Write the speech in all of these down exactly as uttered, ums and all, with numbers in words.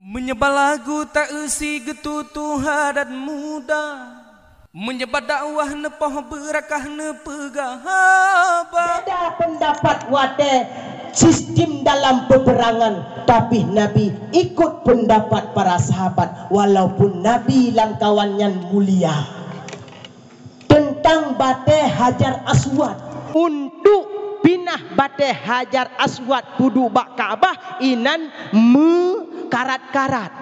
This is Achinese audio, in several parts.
Meunyoe bak lagu ta-eu si geututoe adat muda, meunyoe bak dakwah neupoh beurakah neupeugah haba. Beda pendapat watée sistem dalam peperangan, tapi Nabi ikut pendapat para sahabat, walaupun Nabi lam kawan nyan mulia. Teuntang batée Hajar Aswad. Untuk pinah batée Hajar Aswad peuduek bak Ka'bah, inan meukarat-karat.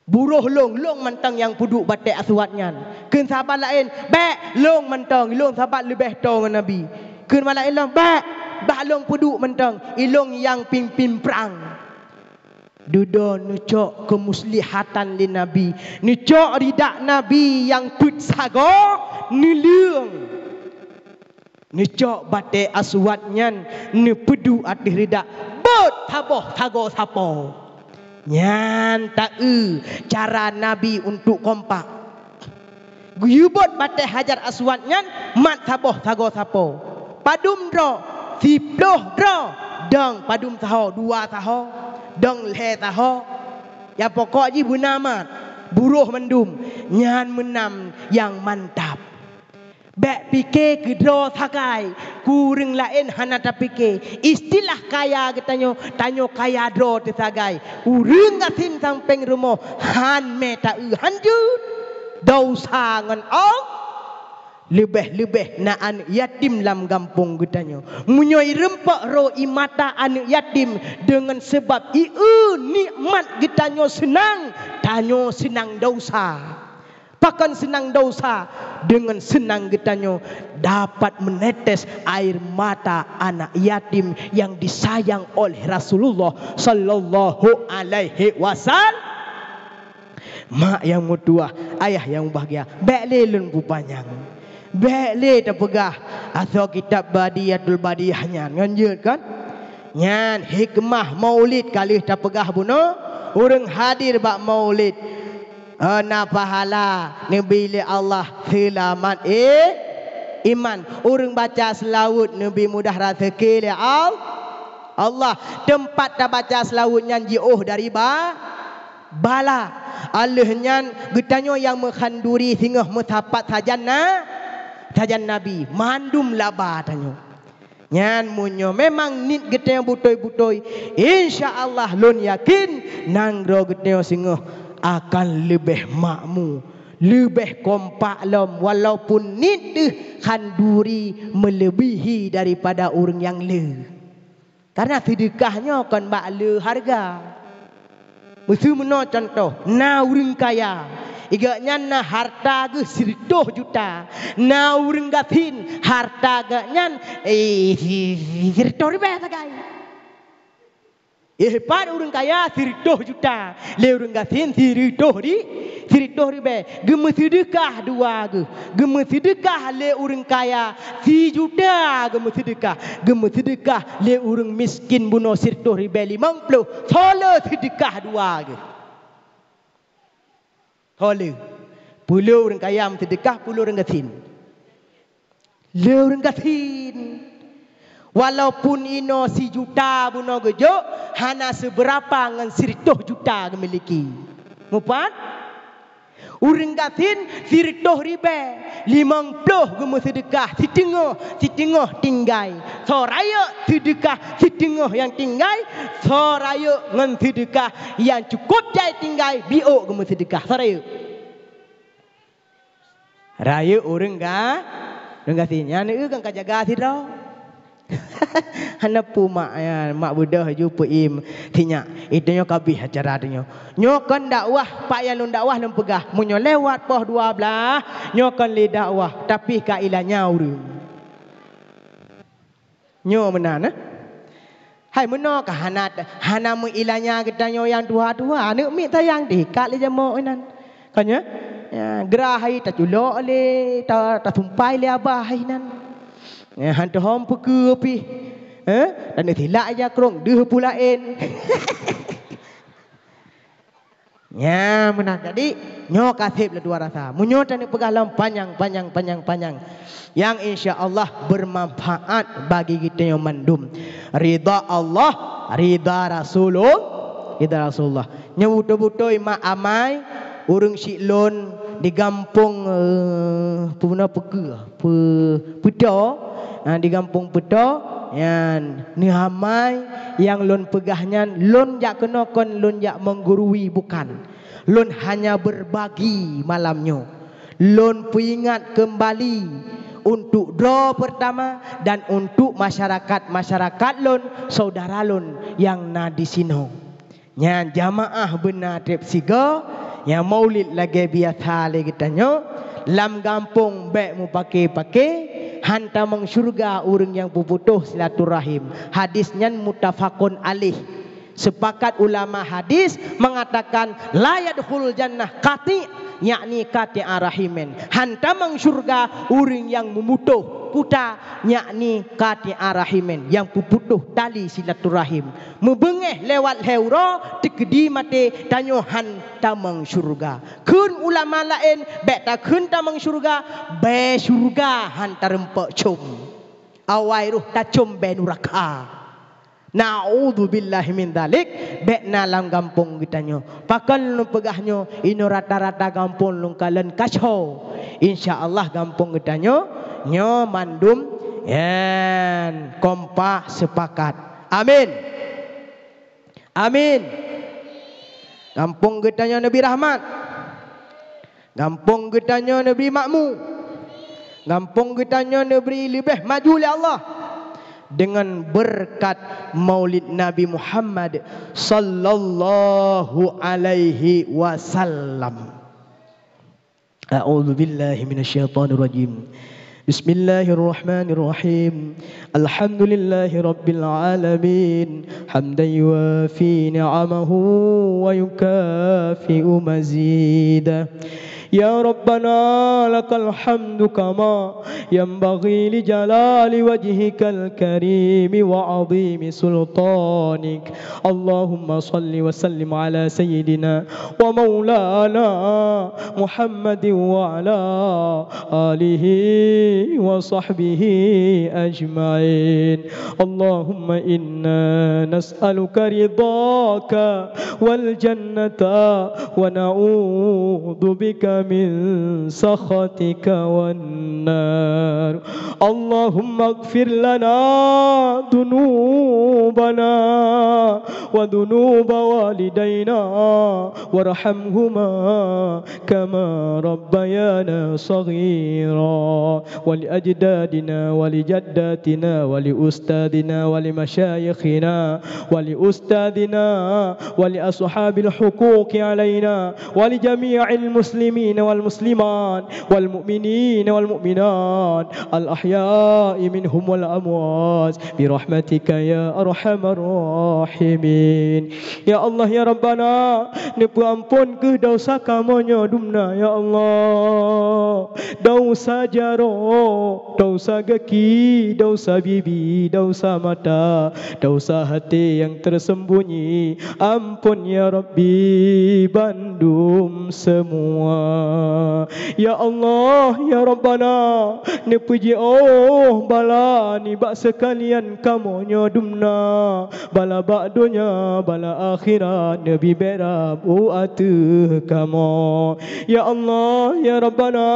Buroh lôn, lôn mantong nyang peuduek batée Aswad nyan. Kheun sahabat laén, "Bék, lôn mantong, lôn sahabat leubeh toe ngon Nabi." Kheun sahabat laén lom, "Bék, bah lôn peuduek mantong, ilôn nyang pimpin prang." Dudoe neucok keumuslihatan lé Nabi, neucok ridak Nabi nyang peuet sagoe, neuleueng. Neucok batée Aswad nyan, neupeuduek ateueh ridak, bot saboh sagoe sapo. Nyan ta-eu cara Nabi untuk kompak. Geuyue bot batée Hajar Aswad nyan mat saboh sagoe sapo. Padum droe? Siploh droe. Dong padum saho? Dua saho? Dong lhée saho? Nyang pokok jih beuna mat, buroh mandum. Nyan meunan nyang mantap. Bék pike keu droe sagai, keu ureuëng laén hana tapike. Istilah kaya geutanyoe, tanyoe kaya droe teusagai. Ureuëng gasien sampéng rumoh han mé ta-eu, han jeuet. Desya ngon Allah. Leubeh-leubeh na aneuëk yatim lam gampông geutanyoe. Meunyoe ireumpok roh ie mata aneuëk yatim deungon sabab ie nikmat geutanyoe seunang, tanyoe seunang desya. Pakon seunang desya? Deungon seunang geutanyoe dapat meunetes air mata anak yatim nyang disayang oleh Rasulullah sallallahu alaihi wasallam. Mak nyang meutuwah, ayah nyang mubahgia, bék lé lôn peupanyang. Bék lé tapeugah asoe kitab Badiatul Badiah nyan, ngon jeuet kon? Nyan hikmah maulid ka lheueh tapeugah bunoe, ureuëng hadir bak maulid, eh, na pahala neubi lé Allah seulamat i-, iman. Ureuëng baca seulaweuet neubi mudah raseuki lé Al-, Allah. Teumpat tabaca seulaweuet nyan jiôh dari ba-, bala. Alheuh nyan geutanyoe nyang meukhanduri singoh meusapat sajan na-, sajan Nabi, mandum laba tanyoe. Nyan meunyoe memang niet geutanyoe beutôi-beutôi, insya Allah lôn yakin nanggroe geutanyoe singoh akan leubeh makmu, leubeh kompak lom, walaupun niet deuh khanduri meuleubihi daripada ureuëng nyang le. Karena seudeukah nyoe kon bak le hareuga. Miseu meunoe cuntoh, na ureuëng kaya, i gobnyan na harta geuh sireutôh juta. Na ureuëng gasien, harta gobnyan, eh, si-, si-, sireutôh ribée sagai. Eh, pat ureuëng kaya sireutôh juta, lé ureuëng gasien sireutôh ri-, sireutôh ribée. Geumeuseudeukah dua geuh. Geumeuseudeukah lé ureuëng kaya sijuta geumeuseudeukah. Geumeuseudeukah lé ureuëng miskin bunoe sireutôh ribée limong ploh. Soe le seudeukah dua geuh? Soe le? Peue le ureuëng kaya meuseudeukah, peue le ureuëng gasien? Le ureuëng gasien. Walaupun inoe sijuta bunoe geujok, hana seubeurapa ngon sireutôh juta geumiliki. Mupat? Ureuëng gasien sireutôh ribée, limong ploh geumeuseudeukah, siteungoh, siteungoh tinggai. Soe rayeuk seudeukah siteungoh nyang tinggai, soe rayeuk ngon seudeukah nyang cukôp jai tinggai, biôk geumeuseudeukah. Soe rayeuk? Rayeuk ureuëng ga-, ureuëng gasien. Nyan neu kan ka jaga sidroe. Hana peue mak, ya, mak beudôh ju peuim sinyak. Itu nyoe ka bih acara tu nyoe. Nyoe kon dakwah, pak nyang lôn dakwah lôn peugah. Meunyoe lewat poh dua blaih, nyoe kon lé dakwah, tapi ka ilanya ureuëng. Nyoe meunan, eh? Hai meunoe ka hana, hana meuilanya geutanyoe nyang tuha-tuha, aneuëk miet sayang diikat lé jamok inan. Kon nyoe? Ya, geura hai taculok lé, ta-, tasumpai lé abah hai nan. Ya, han teuhom peukeue pih. Eh? Dan silak ija krong deuh peue laén. Nyan meunan. Jadi, nyoe ka seb lé dua rasa. Meunyoe taneuk peugah lom panyang, panyang, panyang, panyang, nyang insya Allah bermanfaat bagi geutanyoe mandum. Ridha Allah, ridha Rasulul-, kata Rasulullah. Nyoe beutôi-beutôi mak amai ureuëng syiek lôn di gampông, eh, peue na peue keue, Pe-, Peutoe, ha, di gampông Peutoe, nyan, neuhamai nyang lôn peugah nyan, lôn jak keunoe kon lôn jak menggurui, bukan. Lôn hanya berbagi malam nyoe. Lôn peuingat keumbali untuk droe peurtama dan untuk masyarakat-masyarakat lôn, saudara lôn nyang na disinoe. Nyan jamaah beuna treb sigoe, nyang maulid lagée biasa lé geutanyoe, lam gampông bék mupake-pake, han tamong syeuruga ureuëng nyang peuputôh silaturahim. Hadis nyan muttafaqun alaih. Sepakat ulama hadis mengatakan, "La yadkhulul jannah qati'," yakni qati'a rahimin. Han tamong syeuruga ureuëng nyang meumutôh kuta, yakni qati'a rahimin, nyang peuputôh tali silaturahim. Meubeungéh lewat lhée uroe, teukeudi maté, tanyoe han tamong syeuruga. Kheun ulama laén, bék takheun tamong syeuruga, bée syeuruga han tareumpok com. Awai roh tacom bée nuraka. Na'udzubillahi min dzalik, bék na lam gampông geutanyoe. Pakon lôn peugah nyoe, inoe rata-rata gampông lôn kalon kaco. Insya Allah gampông geutanyoe, nyoe mandum, nyan, kompak sepakat. Amin. Amin. Gampông geutanyoe neubri rahmat. Gampông geutanyoe neubri makmu. Gampông geutanyoe neubri leubeh maju lé Allah deungon beureukat Maulid Nabi Muhammad sallallahu alaihi wasallam. A'udzubillahi minasyaitonirrajim. Bismillahirrahmanirrahim. Alhamdulillahi rabbil alamin. Hamdan yuwafi ni'amahu wa yukafi'u mazidah. Ya Rabbana, lakal hamdu kama yanbaghi li jalali wajhikal karimi wa 'azimi sultanik. Allahumma shalli wa sallim ala sayyidina wa maulana Muhammadin wa ala alihi wa sahbihi ajma'in. Allahumma inna nas'aluka ridhaka wal jannata wa na'udzu bika min sakhatika wan nar. Allahumma ighfir lana dzunubana wa dzunuba walidaina warhamhuma kama rabbayana shaghira, wa li ajdadina wa li jaddatina wa li ustadzina wa li masyayikhina wa li ustadzina wa li ashabil huquqi alaina wa li jami'il muslimina wal muslimat wal mu'minina wal mu'minat al ahya'i minhum wal amwat bi rahmatika ya arhamar rahimin. Ya Allah, ya Rabbana, neupeuamphon kheueh desya kamoe nyoe dumna, ya Allah. Desya jaroe, desya gaki, desya bibi, desya mata, desya até nyang teuseumbunyi, amphon, ya Rabbi, bandum seumua. Ya Allah, ya Rabbana, neupeujiôh bala nibak seukalian kamoe nyoe dumna, bala bak donya, bala akhirat, neubi bék rab u ateueh kamoe. Ya Allah, ya Rabbana,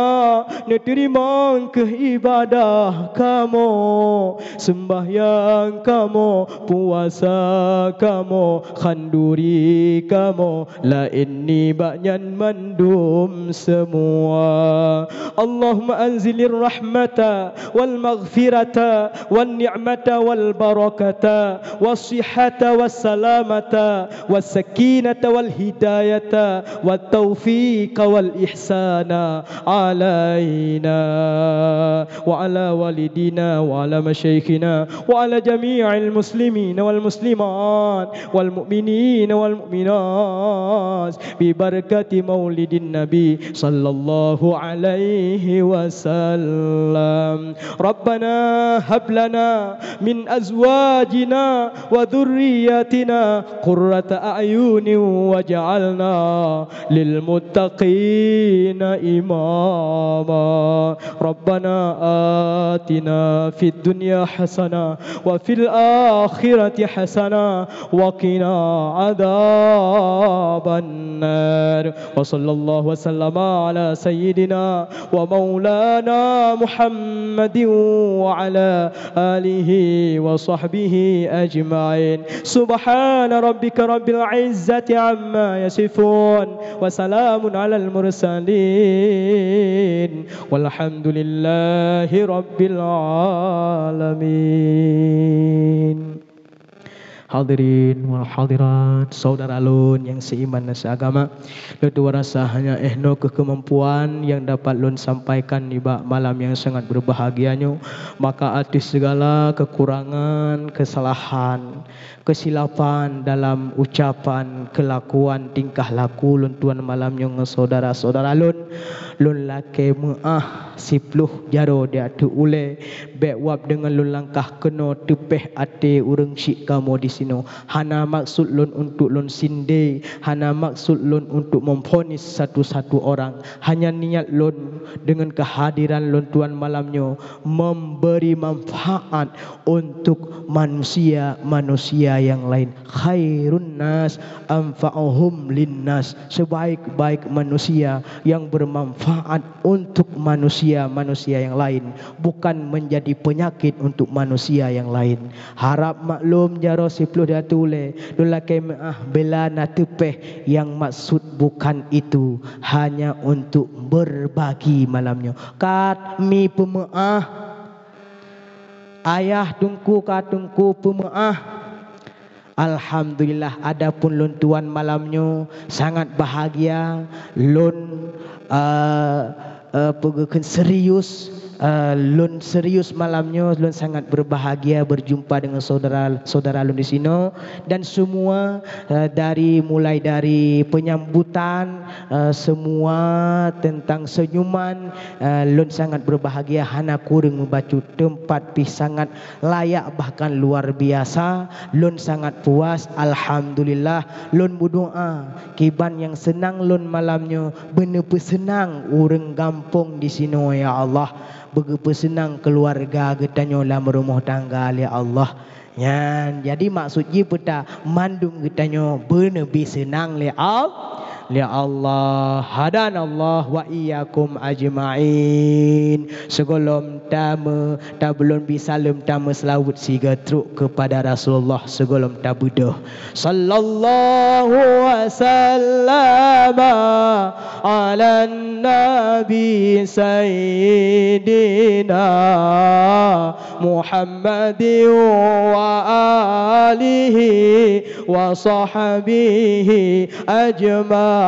neuteurimong kheueh ibadah kamoe, seumbahyang kamoe, puasa kamoe, khanduri kamoe, laén nibak nyan mandum seumua. Allahumma anzilir rahmata wal maghfirata wan ni'mata wal barakata was sihhata was salamata was sakinata wal hidayata wat taufiqa wal ihsana alaina wa ala walidina wa ala masyaikhina wa ala jami'il muslimina wal muslimat wal mu'minina wal mu'minat bi barakati maulidin nabi صلى الله عليه وسلم. ربنا هب لنا من أزواجنا وذرياتنا قرة أعين واجعلنا للمتقين إماما. ربنا آتنا في الدنيا حسنة وفي الآخرة حسنة وقنا عذاب النار. وصلى الله وسلم على سيدنا ومولانا محمد وعلى آله وصحبه أجمعين. سبحان ربك رب العزة عما يصفون. وسلام على المرسلين. والحمد لله رب العالمين. Hadirin wal hadirat, saudara lôn nyang seiman dan seagama, lôn tuan rasa hanya eh nyoe keuh keumampuan nyang dapat lôn sampaikan nibak malam nyang sangat berbahagia nyoe. Maka ateueh segala kekurangan, kesalahan, kesilapan dalam ucapan, kelakuan, tingkah laku lôn tuan malam nyoe ngon saudara-saudara lôn, lôn lakée meuáh siploh jaroe di ateueh ulée. Bék wab deungon lôn langkah keunoe teupéh até ureuëng syik kamoe disinoe. Hana maksud lôn untuk lôn sindée, hana maksud lôn untuk memvonis satu-satu orang. Hanya niat lôn deungon kehadiran lôn tuan malam nyoe memberi manfaat untuk manusia-manusia nyang laén. Khairun nas anfa'uhum linnas. Sebaik-baik manusia yang bermanfaat untuk manusia-manusia nyang laén, bukan menjadi penyakit untuk manusia nyang laén. Harab maklum jaroe siploh di ateueh ulée, lôn lakée meuáh bila na teupéh, yang maksud bukan itu, hanya untuk berbagi malam nyoe. Kat mi peumeuáh, ayah teungku ka teungku peumeuáh. Alhamdulillah, adapun lôn tuan malam nyoe sangat bahagia. Lôn, eh, eh, peugah kheun serius, eh, lôn serius malam nyoe, lôn sangat berbahagia berjumpa dengan saudara-saudara lôn di sinoe dan semua, eh, dari, mulai dari penyambutan, eh, semua tentang senyuman, eh, lôn sangat berbahagia, hana kureueng mubacut, teumpat pih sangat layak bahkan luar biasa. Lôn sangat puas, alhamdulillah. Lôn meudoá kiban nyang seunang lôn malam nyoe beuneupeuseunang ureuëng gampông di sinoe, ya Allah. Beugeupeuseunang keuluwarga geutanyoe lam rumoh tangga, ya Allah. Nyan jadi maksud jih peue ta, mandum geutanyoe beuneubi seunang lé Al-, lé Allah. Hadanallah wa iyyakum ajma'in. Sigohlom tameu-, tabeulon bi saleuem, tameuseulaweuet sigoe trok keupada Rasulullah sigohlom tabeudôh. Sallallahu wasallama ala nabi sayyidina Muhammadin wa alihi wa sahbihi ajma'ina.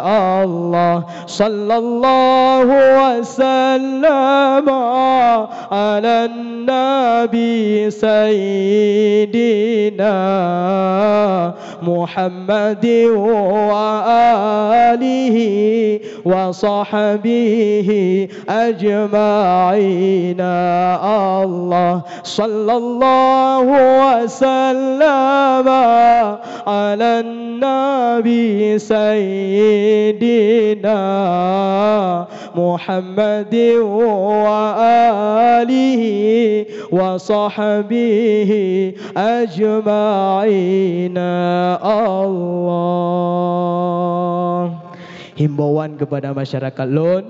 Allah sallallahu wasallama ala nabi sayyidina Muhammadin wa alihi wa sahbihi ajma'ina. Allah sallallahu wasallama ala nabi sayyidina Muhammadin wa alihi wa sahbihi ajma'ina. Allah. Himbauan kepada masyarakat lôn,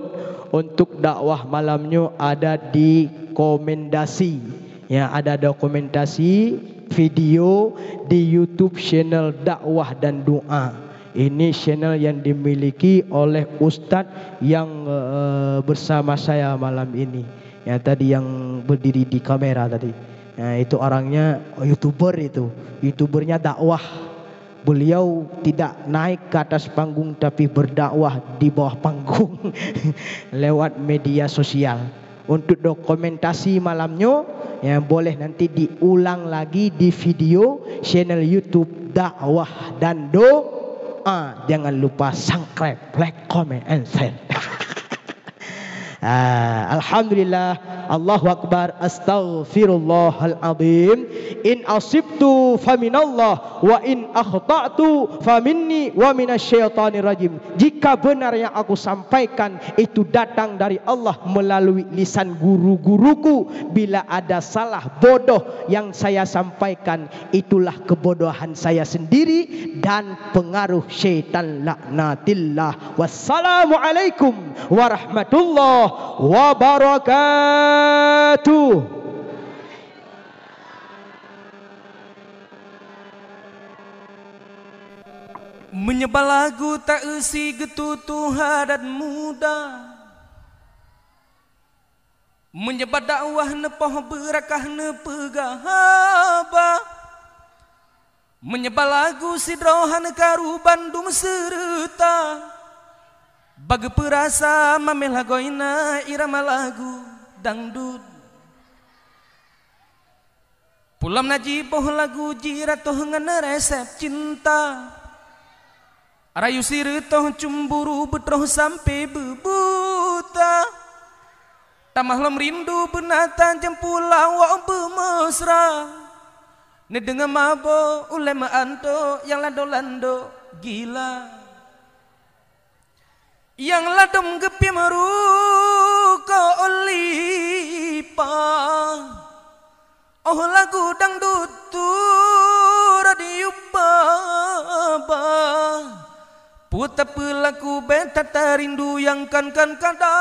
untuk dakwah malam nyoe ada dokumentasi. Ya, ada dokumentasi video di YouTube channel Dakwah dan Doa. Ini channel yang dimiliki oleh ustaz yang, eh, bersama saya malam ini. Ya, tadi yang berdiri di kamera tadi. Ya, itu orangnya YouTuber itu. YouTubernya dakwah. Beliau tidak naik ke atas panggung, tapi berdakwah di bawah panggung lewat media sosial. Untuk dokumentasi malam nyoe, ya, boleh nanti diulang lagi di video channel YouTube Dakwah dan Do-, Ah, jangan lupa subscribe, like, comment, and share. Ah, alhamdulillah, Allahu Akbar, astaghfirullahal'azim. In asibtu faminallah, wa in akhta'tu faminni wa minasy syaithanir rajim. Jika benar yang aku sampaikan itu datang dari Allah melalui lisan guru-guruku, bila ada salah bodoh yang saya sampaikan, itulah kebodohan saya sendiri dan pengaruh syaitan laknatillah. Wassalamualaikum warahmatullahi wabarakatuh. Meunyoe bak lagu ta-eu si geututoe adat muda, meunyoe bak dakwah neupoh beurakah neupeugah haba, meunyoe bak lagu sidroe hana karu bandum seureuta, bak geupeurasa mameh lagoina irama lagu dangdut. Pulam na jiboh lagu jih ratoh ngon resep cinta. Rayu sireutôh cemburu beutroh sampe beubuta. Tamah lom rindu beunata jeumpula wok beumeusra. Neudeungoe mabo ulée meuantok nyang lando-lando gila. Nyang ladom geupiep ruko olipa. Oh lagu dangdut tu radio baba. Peue tapeulaku beta tarindu nyang kan-kan kada.